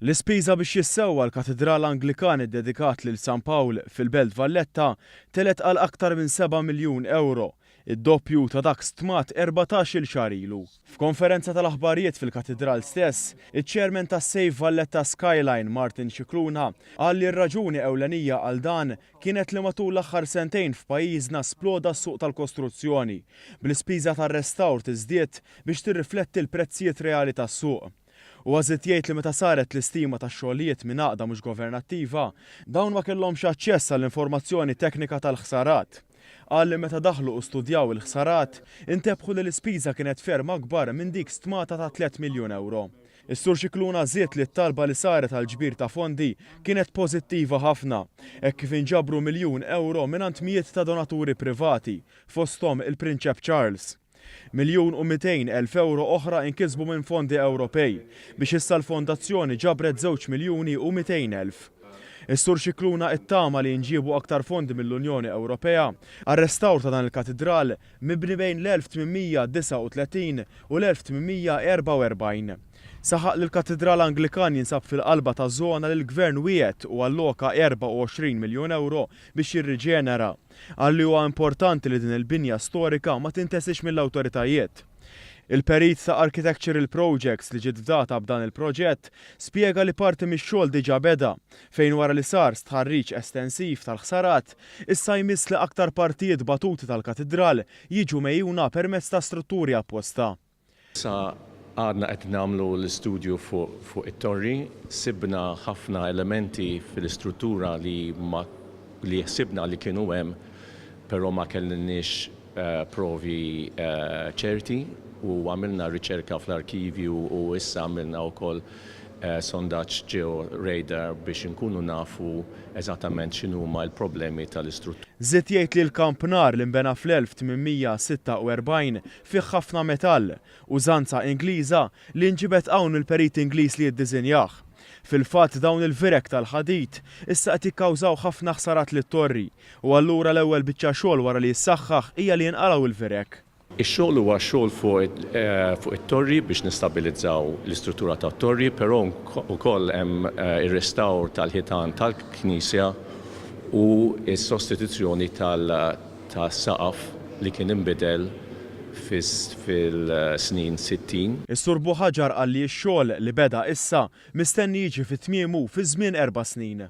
L-ispiża biex jissewwa l-Katidral Anglikan iddedikat lil San Pawl fil-Belt Valletta telgħet għal aktar minn seba' miljun ewro, id-doppju ta' dak stmat 14-il xahar ilu. F'konferenza tal-aħbarijiet fil-Katidral stess, iċ-Chairman tas-Save Valletta Skyline Martin Scicluna qal li r-raġuni ewlenija għal dan kienet li matul l-aħħar sentejn f'pajjiżna sploda s-suq tal-kostruzzjoni, bl-ispiża tar-restawr tiżdied biex tirrifletti l-prezzijiet reali tas-suq. Huwa żied jgħid li meta saret l-istima tax-xogħlijiet minn għaqda mhux governattiva, dawn ma kellhomx aċċess għall-informazzjoni teknika tal-ħsarat. Qal li meta daħlu u studjaw il-ħsarat, intebħu li l-ispiża kienet ferm akbar minn dik stmata ta' tlett miljun ewro. Is-Sur Scicluna żied li t-talba li saret għall-ġbir ta' fondi kienet pożittiva ħafna, hekk kif inġabru miljun ewro mingħand mijiet ta' donaturi privati, fosthom il-Prinċep Charles. 1,200,000 ewro oħra inkisbu minn fondi Ewropej, biex issa l-fondazzjoni ġabret 2,200,000. Is-Sur Scicluna ittama li jinġiebu aktar fondi mill-Unjoni Ewropea għar-restawr ta' dan il-katidral mibni bejn l-1839 u l-1844. Saħaq li l-Katidral Anglikan jinsab fil-qalba ta' żona li l-Gvern wiegħed u alloka 24 miljun ewro biex jirriġenera. Qal li huwa importanti li din il-binja storika ma tintesiex mill-awtoritajiet. Il-perit ta' Architectural Projects li ġiet fdata b'dan il-proġett spjega li parti mix-xogħol diġà beda, fejn wara li sar stħarriġ estensiv tal-ħsarat, issa jmiss li aktar partijiet batuti tal-katidral jiġu megħjuna permezz ta' strutturi apposta. Sa għadna qed nagħmlu l-istudju fuq it-torri, sibna ħafna elementi fil-istruttura li ma li ħsibna li kienu hemm però ma kellniex provi ċerti u għamilna riċerka fl-arkivju u issa għamilna wkoll sondaġġ geo-radar biex inkunu nafu eżattament x'inhuma l-problemi tal-istruttura. Żied jgħid li l-kampnar li nbena fl-1846 fih ħafna metall, użanza Ingliża li nġibed hawn mill-perit Ingliż li ddisinjah. Fil-fatt dawn il-vireg tal-ħadid issa qed jikkawżaw ħafna ħsarat lit-torri u allura l-ewwel biċċa xogħol wara li jissaħħaħ hija li jinqalgħu l-vireg. Ix-xogħol huwa xogħol fuq it-torri biex nistabilizzaw l-istruttura tat-torri, però wkoll hemm ir-restawr tal-ħitan tal-knisja u s-sostituzzjoni tas-saqaf li kien inbidel fil-snin 60. Is-Sur Buhaġar qal li x-xogħol, li beda issa, mistenni jiġi fi tmiemu fi żmien erba' snin.